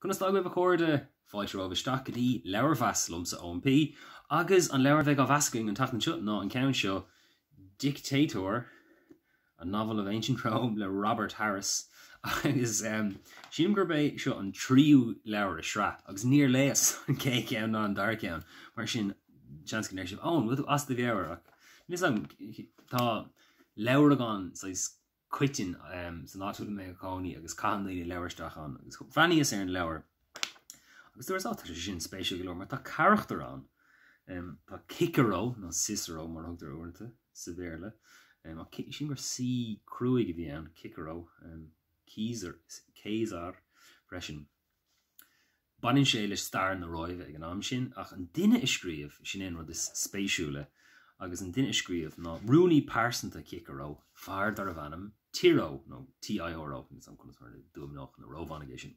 Conas tá agaibh a chairde? Fáilte romhaibh isteach go dtí Leabharmheas liomsa Eoin P. Agus an leabhar a bheidh á mheas againn an tseachtain seo ná an ceann seo, Dictator, A Novel of Ancient Rome le Robert Harris. Agus sílim gurb é seo an tríú leabhar i sraith agus níor léas an chéad cheann ná an dara ceann. Mar sin, seans go ndeir sibh, Eoin, bhfuil tú as do mheabhair? Ach níl 'fhios agam, tá leabhragán saghas coiteann san áit a bhfuil mé i mo chónaí agus caitheann daoine leabhair isteach ann agus bhreathnaíos ar an leabhar agus dúras á tá sé sin spéisiúil go leor mar tá carachtar ann. Tá Cicero nó Cicero mar a thugtar uaireanta sa Bhéarla ach sílim gur C cruaidh a bhí ann, Cicero, Caesar, Caesar freisin. Baineann sé le stair na Róimhe ag an am sin, ach an duine a scríobh, sin é an rud is spéisiúla, agus an duine a scríobh ná rúnaí pearsanta Chicero, fear darbh ainm Tiro, nó T-I-R-O, níl 'fhios agam conas mar a d'fhuaimneodh na Rómhánaigh é sin.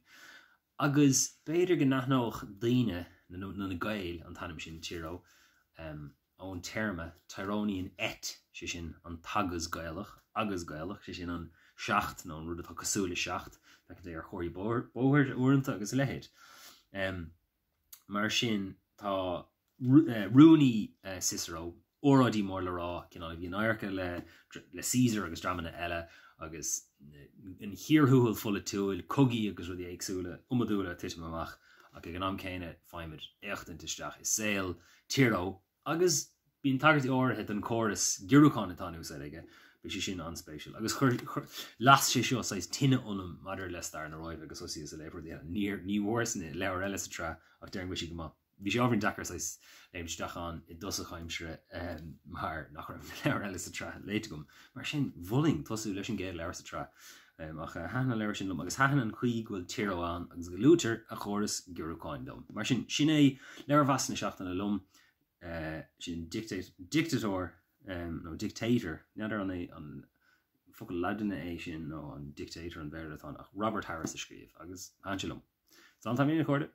Agus b'fhéidir go n-aithneodh daoine, nó na Gaeil, an t-ainm sin, Tiro, ón téarma Tironian et, sé sin an t-agus Gaelach, agus Gaelach, sé sin an seacht nó an rud atá cosúil le seacht, feictear é ar chomharthaí bóthair uaireanta agus a leithéid. Mar sin tá rúnaí Cicero, óráidí mór le rá, cineál a bhí in adharca le le Caesar agus dreamanna eile agus an chíor thuathail pholaitiúil, cogaí agus rudaí éagsúla, iomadúla ag titim amach ach ag an am céanna faighimid éachtaint isteach i saol Tiro agus bíonn tagairtí áirithe don chóras giorrúcháin atá in úsáid aige, bhí sé sin an-spéisiúil. Agus chuir, chuir, las sé seo saghas tine ionam maidir le stair na Róimhe agus thosaíos ag léamh rudaí eile. Níor, ní bhfuaireas na leabhair eile sa tsraith ach déarfainn go bhfuil siad go maith. Bhí sé ábhairín deacair saghas léimt isteach ann i dtosach aimsire mar nach raibh na leabhair eile sa tsraith léite agam. Mar sin, mholfainn tosú leis an gcéad leabhar sa tsraith. Ach thaitin an leabhar sin liom agus thaitin an chaoi go bhfuil Tiro ann agus go luaitear a chóras giorrúcháin liom. Mar sin, sin é leabharmheas na seachtaine liom, sin Dictator nó Dictator, n'fheadar an é an focal Laidine é sin nó an Dictator an Béarla atá ann ach Robert Harris a scríobh agus thaitin sé liom. Slán tamaillín a chairde.